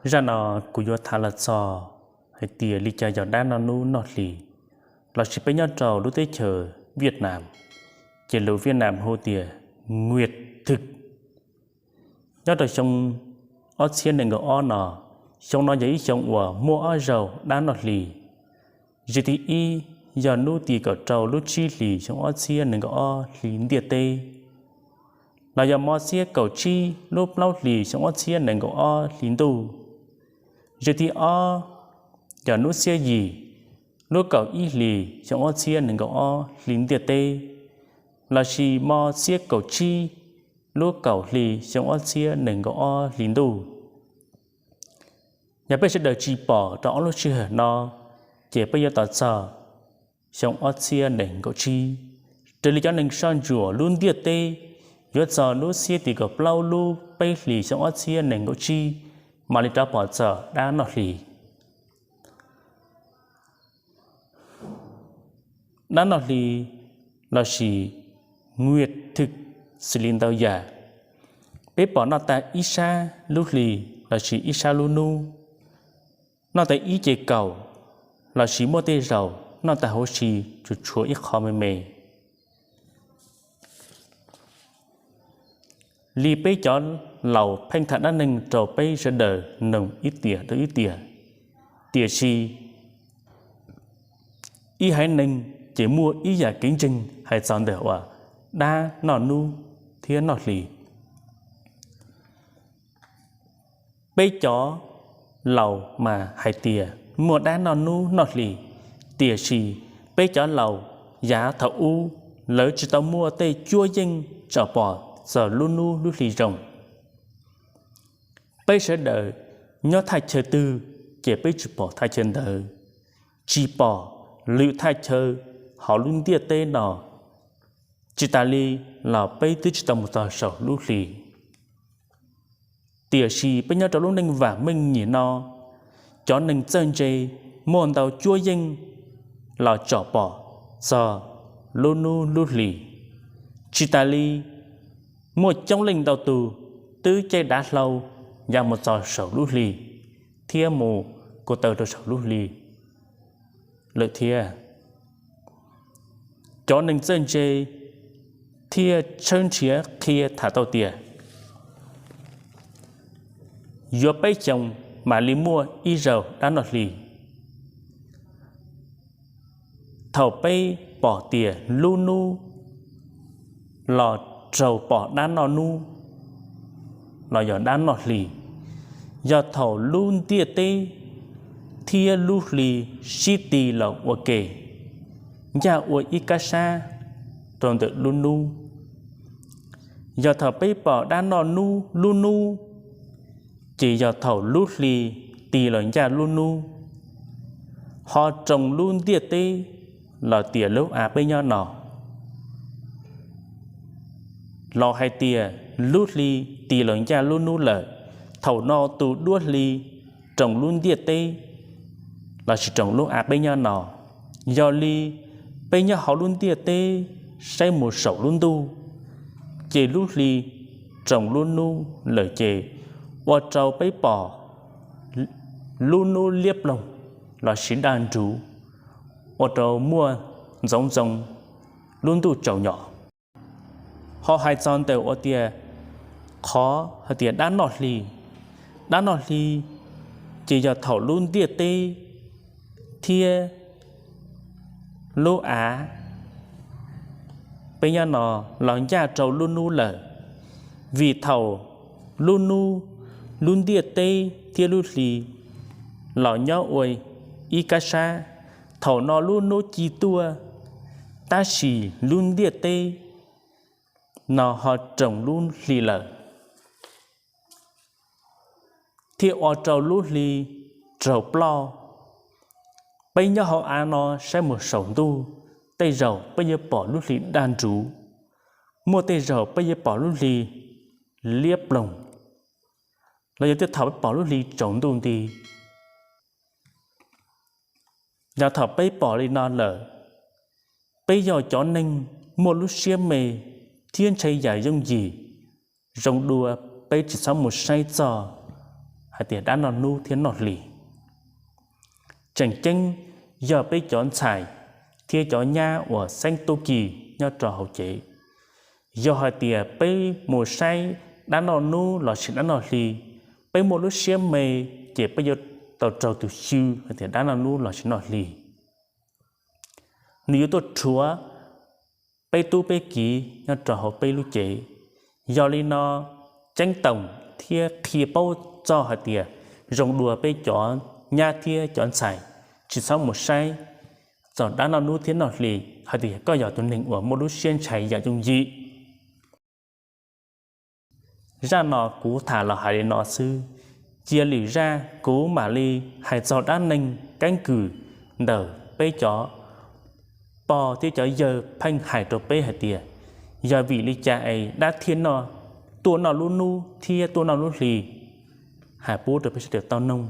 Zaj no kuv yuav tham los txog hais tias li cas yog dab noj hnub noj hli, lossis peb nyob rau lub teb chaws Viaj Nam, ces lus Viaj Nam hu tias Nguyệt thực. Nyob rau xyoo ob txhiab nees nkaum ob no, xyoo no yog ib xyoo uas muaj ob zaug dab noj hli. Zaum thib ib yog hnub tim kaum rau lub tsib hlis xyoo ob txhiab nees nkaum ob hli ntiaj teb, los yog hmo xiab kaum tsib lub plaub hlis xyoo ob txhiab nees nkaum ob hli ntuj. Zaum thib ob yog hnub xiab yim lub kaum ib hlis xyoo ob txhiab nees nkaum ob hli ntiaj teb, lossis hmo xiab kaum tsib lub kaum hli xyoo ob txhiab nees nkaum ob hli ntuj. Yog peb sawv daws tsis pom rau ob lub sij hawm no, ces peb yuav tos txog xyoo ob txhiab nees nkaum tsib. Raws li cov neeg soj ntsuam lub ntiaj teb, yuav txog hnub xiab tim kaum plaub lub peb hlis xyoo ob txhiab nees nkaum tsib mam li rov pom txog dab noj hli. Dab noj hli lossis Nguyệt thực xws li ntau yam, peb pom noj tag ib sab lub hli lossis ib sab lub hnub, noj tag ib ce kaum, lossis muaj tej zaum noj tag huv si tsuas tshuav ib qho me me. Li peb cov laus pheej tham dab neeg rau peb sawv daws mloog ib tiam rau ib tiam, tiam sis ib haiv neeg ces muaj ib yam kev ntseeg hais txog ntawm uas dab noj hnub thiab noj hli. Peb cov laus mas hais tias muaj dab noj hnub noj hli, tiam sis peb cov laus yav thaum ub lawv tsis tau muaj tej cuab yeej tsom pom txog lub hnub lub hli zoo. Peb sawv daws nyob thaj chaw twg ces peb tsis pom thaj chaw ntawd, tsis pom lwm thaj chaw hauv lub ntiaj teb no. Tsis tas li los peb twb tsis tau mus txog saum lub hli. Tiam sis peb nyob rau lub neej vam meej nyim no, cov neeg txawj ntse muaj ntau cuab yeej los tsom pom txog lub hnub lub hli. Tsis tas li, muaj coob leej ntau tus twb caij dav hlau ya mus txog saum lub hli thiab mus ko taw rau saum lub hli lawm thiab. Cov neeg txawj ntse thiaj tshawb nrhiav qhia tham tau tias yuav peb xyoos mam li muaj ib zaug dab noj hli. Thaum peb pom tias lub hnub los raug pom dab noj hnub los yog dab noj hli, yog thaum lub ntiaj teb thiab lub hli sib ti los ua ke, ncaj ua ib kab sab rau ntawm lub hnub. Yog thaum peb pom dab noj hnub lub hnub, ces yog thaum lub hli ti los ncaj lub hnub, ho roos lub ntiaj teb los tias lub av peb nyob no. Los hais tias lub hli ti los ncaj lub hnub lawm, thaum no tus duab hli roos lub ntiaj teb lossis roos lub av peb nyob no. Yog li, peb nyob hauv lub ntiaj teb saib mus saum lub ntuj, ces lub hli roos lub hnub lawm ces ua rau peb pom lub hnub liab ploog lossis daj nruv, ua rau muaj ntxoov ntxoo, lub ntuj tsaus nyom. Ho hais txog ntawm ua tias qhov hais tias dab noj hli, dab noj hli ces yog thaum lub ntiaj teb thiab lub av peb nyob no los ncaj rau lub hnub lawm. Vim thaum lub hnub, lub ntiaj teb thiab lub hli los nyob ua ib kab sab, thaum no lub hnub ci tuaj, tab sis lub ntiaj teb no ho roos lub hli lawm, thiaj ua rau lub hli raug ploj. Peb nyob hauv av no saib mus saum ntuj, tej zaum peb yuav pom lub hli daj nruv, muaj tej zaug peb yuav pom lub hli liab ploog, los yog tej thaum peb pom lub hli tsaus ntuj nti. Yog thaum peb pom li no lawm, peb yog cov neeg muaj lub siab me thiab ntshai yam yooj yim, zoo dua peb tsis txhob mus saib txog hais tias dab noj hnub thiab noj hli. Tseem ceeb yog peb cov ntxhais thiab cov nyab uas xeeb tub ki nyob rau hauv cev, yog hais tias peb mus saib dab noj hnub lossis dab noj hli, peb muaj lub siab me, ces peb yuav tau raug tus xyw hais tias dab noj hnub lossis noj hli. Nws yuav tuaj rhuav peb tub peb kiv nyob rau hauv peb lub cev. Yog li no, ceeb toom thiab qhia paub txog hais tias zoo dua peb cov nyab thiab cov ntxhais tsis txhob mus saib txog dab noj hnub thiab noj hli, hais tias koj yog tus neeg uas muaj lub siab ntshai yam yooj yim. Zaj no kuv tham los hais li no xwb. Cia lwm zaj kuv mam li hais txog dab neeg keeb kwm ntawm peb cov pog thiab cov yawg pheej hais rau peb hais tias, yog vim li cas es dab thiaj noj, tuaj noj lub hnub thiab tuaj noj lub hli. Hais pub rau peb sawv daws tau noog.